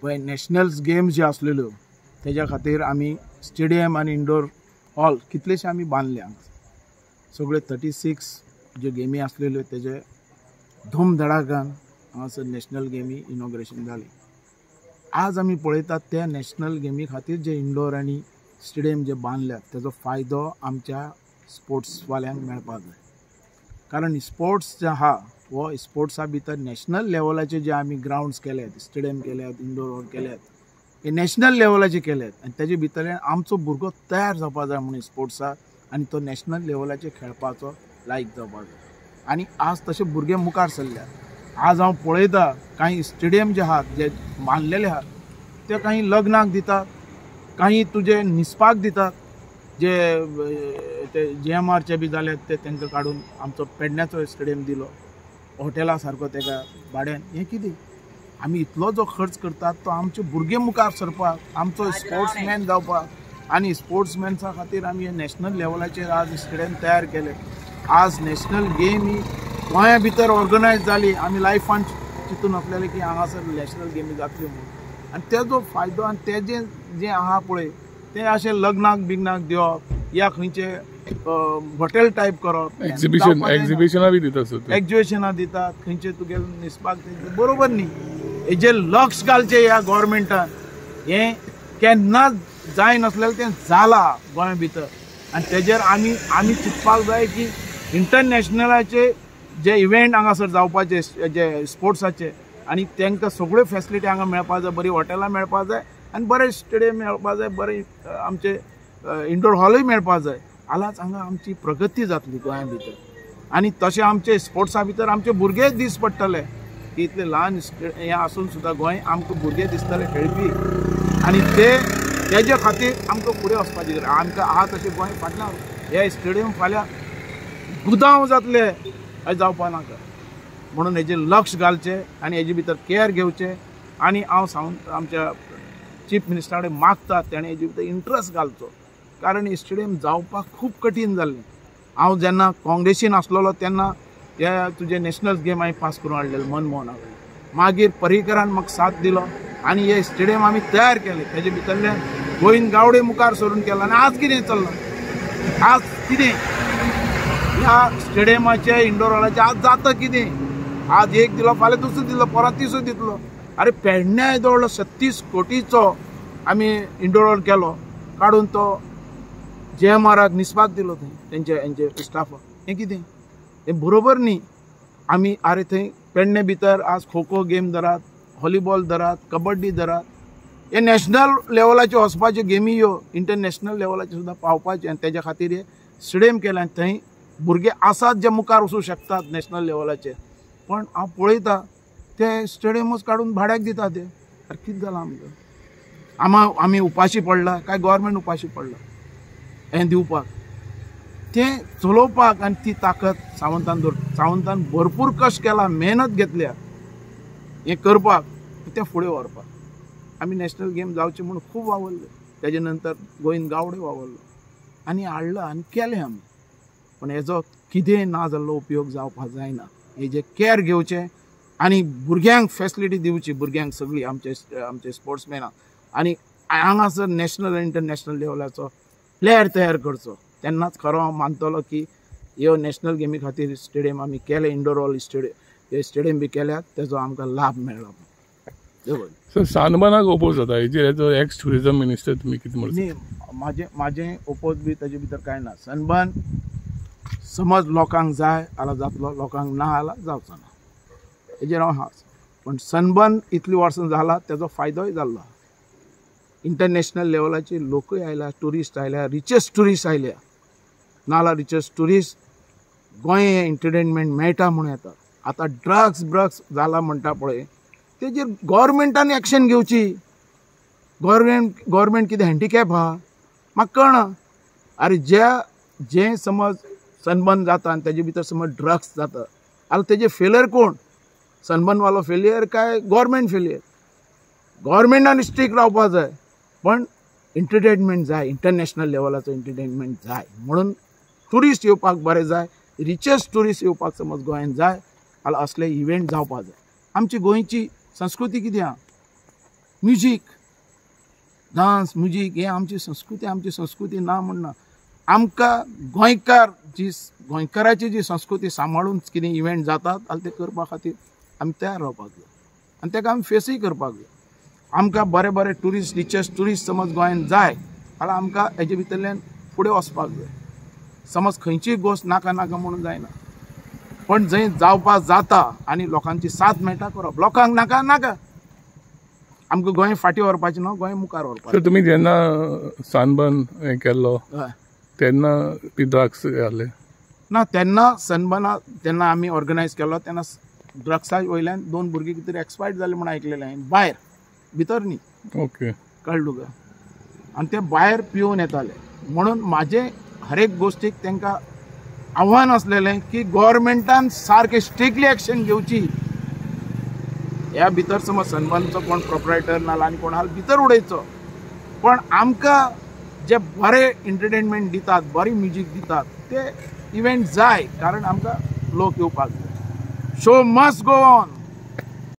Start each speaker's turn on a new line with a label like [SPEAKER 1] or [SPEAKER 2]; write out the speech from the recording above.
[SPEAKER 1] Goa nationals games जे आसलेल्यो तेज्या खातीर आमी स्टेडियम आनी इंडोर हॉल कितलेशे आमी बांदले हांगा. सगळे 36 ज्यो गेमी आसलेल्यो तेजे धूमधडाकान हांगासर नॅशनल गेमी इनॉग्रेशन जालें. आज आमी पळयतात त्या नॅशनल गेमी खातीर जे इंडोर आनी स्टेडियम जे बांदल्यात तेजो फायदो आमच्या स्पोर्ट्सवाल्यांक मेळपाक जाय. कारण स्पोर्ट्स जे आहा हो स्पोर्ट्सा भितर नॅशनल लेवलाचे जे आमी ग्रावंड्स केल्यात, स्टेडियम केल्यात, इंडोर हॉल केल्यात, हे नॅशनल लेवलाचे केल्यात आनी तेजे भितरल्यान आमचो भुरगो तयार जावपा जाय म्हणून स्पोर्ट्साक आनी तो नॅशनल लेवलाचेर खेळपाचो लायक जावपा जाय. आनी आज तशे भुरगे मुखार सरल्यात. आज हांव पळयता कांय स्टेडियम जे आहात जे बांदलेले आहात ते काही लग्नाक दितात, काही तुजे न्हिसपाक दितात, जे ते जीएमआरचे बी जाल्यात ते तांकां काडून आमचो पेडण्याचो स्टेडियम दिलो हॉटेला सारको तेका भाड्यान. हें कितें आमी इतलो जो खर्च करतात तो आमचे भुरगे मुखार सरपाक, आमचो स्पोर्ट्समॅन जावपाक आनी स्पोर्ट्समॅन्सा खातीर आमी हे नॅशनल लेवलाचेर आज स्टेडियम तयार केले. आज नॅशनल गेम ही गोंया भितर ऑर्गनायज जाली. आमी लायफान चिंतून आसलेले की हांगासर नॅशनल गेमी जातल्यो म्हणून आनी तेजो फायदो आनी तेजें जें आहा पळय तें अशें लग्नाक बिग्नाक दिवप या खंयचे हॉटेल टायप करप,
[SPEAKER 2] एक्झिबिशनां बी दितात,
[SPEAKER 1] एक्झिबिशनां दितात, खंयचे तुगे न्हिसपाक बरोबर न्ही. हेजेर लक्ष घालचें ह्या गोवोरमेंटान. हें केन्नाच जायनासलेलें तें जालां गोंया भितर आनी तेजेर आमी आमी चिंतपाक जाय की इंटरनॅशनलाचे जे इव्हेंट हांगासर जावपाचे जे स्पोर्ट्साचे आनी तांकां सगळ्यो फेसिलिटी हांगा मेळपाक जाय, बरी हॉटेलां मेळपाक जाय आनी बरें स्टेडियम मेळपाक जाय, बरें आमचे इंडोर हॉलूय मेळपाक जाय. आलाच हांगा आमची प्रगती जातली गोंया भितर आनी तशें आमचे स्पोर्ट्सा भितर आमचे भुरगे दीस पडटले की इतले ल्हान हें आसून सुद्दां गोंय आमकां भुरगे दिसतले खेळपी आनी ते तेजे खातीर आमकां फुडें वचपाची गरज. आमकां आहा तशें गोंय फाटल्यान हे स्टेडियम फाल्यां गुदांव जातले अशें जावपा नाका. म्हणून हेजेर लक्ष घालचें आनी हेजे भितर केअर घेवचें आनी हांव सावंत आमच्या चीफ मिनिस्टरा कडेन मागता तेणें हेजे भितर इंट्रस्ट घालचो. कारण स्टेडियम जावपाक खूब कठीण जाल्लें. हांव जेन्ना काँग्रेसीन आसलेलो तेन्ना हे तुजे नॅशनल गेम हांवें पास करून हाडलेले मनमोहना कडेन. मागीर पर्रीकरान म्हाका साथ दिलो आनी हे स्टेडियम आमी तयार केले. तेजे भितरल्यान गोविंद गावडे मुखार सरून केला आनी आज कितें चल्लां, आज कितें ह्या स्टेडियमाचे इंडोर हॉलाचे आज जाता कितें? आज एक दिलो, फाल्यां दुसरो दिलो, परत तिसरो दितलो. अरे पेडण्या येदो व्हडलो 36 कोटीचो आमी इंडोर हॉल केलो, काडून तो जीएमआराक न्हिसपाक दिलो थंय तेंचे हेंचे स्टाफाक. हें कितें? हें बरोबर न्ही. आमी आरे थंय पेडणे भितर आज खो खो गेम धरात, व्हॉलीबॉल धरात, कबड्डी धरात, हे नॅशनल लेवलाच्यो वचपाच्यो गेमी ह्यो इंटरनॅशनल लेवलाच्यो सुद्दां पावपाच्यो आनी तेज्या खातीर हे स्टेडियम केलें आनी थंय भुरगे आसात जे मुखार वचूं शकतात नॅशनल लेवलाचेर. पण हांव पळयता ते स्टेडियमूच काडून भाड्याक दिता ते. आरे कितें जालां आमकां? आमी उपाशी पडला काय गोवोरमेंट उपाशी पडला हें दिवपाक? तें चलोवपाक आनी ती ताकद सावंतान सावंतान भरपूर कश्ट केला, मेहनत घेतल्या हें करपाक, तें फुडें व्हरपाक. आमी नॅशनल गेम जावचे म्हूण खूब वावरले. तेजे नंतर गोविंद गावडे वावरलो आनी हाडलो आनी केलें आमी. पूण हेजो कितें ना जाल्लो उपयोग जावपाक जायना. हेजें केअर घेवचें आनी भुरग्यांक फेसिलिटी दिवची, भुरग्यांक सगळी आमचे आमचे स्पोर्ट्समॅनाक आनी हांगासर नॅशनल इंटरनॅशनल लेवलाचो प्लेयर तयार करचो. तेन्नाच खरो हांव मानतलो की ह्यो नॅशनल गेमी खातीर स्टेडियम आमी केले, इंडोर हॉल स्टेडियम हे स्टेडियम बी केल्यात तेजो आमकां लाभ मेळ्ळो.
[SPEAKER 2] सर, सानबनाक ओपोज जाता हेजेर एज एक्स टुरिजम मिनिस्टर तुमी कितें म्हणटा?
[SPEAKER 1] न्ही, म्हाजें म्हाजें ओपोज बी ताजे भितर कांय ना. सनबर्न समज लोकांक जाय जाल्यार जातलो, लोकांक ना जाल्यार जावचो ना, हेजेर हांव आसा. पूण सनबर्न इतलीं वर्सां जाला तेजो फायदोय जाल्लो. इंटरनॅशनल लेवलाचे लोकूय आयल्या, ट्युरिस्ट आयल्या, रिचेस्ट ट्युरिस्ट आयल्या. नाल्यार रिचेस्ट ट्युरिस्ट गोंय हें एंटरटेनमेंट मेळटा म्हूण येता. आतां ड्रग्स ब्रग्स जाला म्हणटा पळय तेजेर गोवोरमेंटान एक्शन घेवची. गोवोरमेंट कितें हँडिकॅप आहा म्हाका कळना. आरे जे समज सनबर्न जाता आनी तेजे भितर समज ड्रग्स जाता जाल्यार तेजे फेलियर कोण? सनबर्नवालो फेलियर काय गोवोरमेंट फेलियर? गोवोरमेंटान स्ट्रीक रावपा जाय, पण एंटरटेनमेंट जाय, इंटरनॅशनल लेवलाचो एंटरटेनमेंट जाय म्हणून ट्युरिस्ट येवपाक बरें जाय, रिचेस्ट ट्युरिस्ट येवपाक समज गोंयांत जाय जाल्यार असले इव्हेंट जावपाक जाय. आमची गोंयची संस्कृती कितें आहा? म्युजीक, डांस, म्युजीक हें आमची संस्कृती. आमची संस्कृती ना म्हणना, आमकां गोंयकार जी गोंयकाराची जी संस्कृती सांबाळून कितें इव्हेंट जातात जाल्यार ते करपा खातीर आमी तयार रावपाक जाय आनी ताका आमी फेसूय करपाक जाय. आमकां बरे बरे ट्युरिस्ट, रिचेस्ट ट्युरिस्ट समज गोंयांत जाय जाल्यार आमकां हेजे भितरल्यान फुडें वचपाक जाय. समज खंयचीय गोश्ट नाका नाका म्हणून जायना, पण जंय जावपाक जाता आनी लोकांची साथ मेळटा करप. लोकांक नाका नाका, आमकां गोंय फाटीं व्हरपाचें न्हू, गोंय मुखार व्हरपाचें.
[SPEAKER 2] तुमी जेन्ना सनबर्न हें केल्लो तेन्ना ती ड्रग्स घाले
[SPEAKER 1] ना? तेन्ना सनबर्ना जेन्ना आमी ऑर्गनायज केलो तेन्ना ड्रग्सा वयल्यान 2 भुरगीं कितें एक्सपायर्ड जाले म्हूण आयकलेलें हांवें, भायर भितर न्ही.
[SPEAKER 2] ओके,
[SPEAKER 1] कळ्ळें तुका? आनी ते भायर पिवन येताले. म्हणून म्हाजें हर एक गोश्टीक तांकां आव्हान आसलेलें की गोवोरमेंटान सारकें स्ट्रिक्टली एक्शन घेवची. ह्या भितर समज सनबर्नचो कोण प्रोपरायटर ना आनी कोण आहा भितर उडयचो, पण आमकां जे बरे एंटरटेनमेंट दितात, बरी म्युजीक दितात ते इव्हेंट जाय, कारण आमकां लोक येवपाक जाय. Show must go on.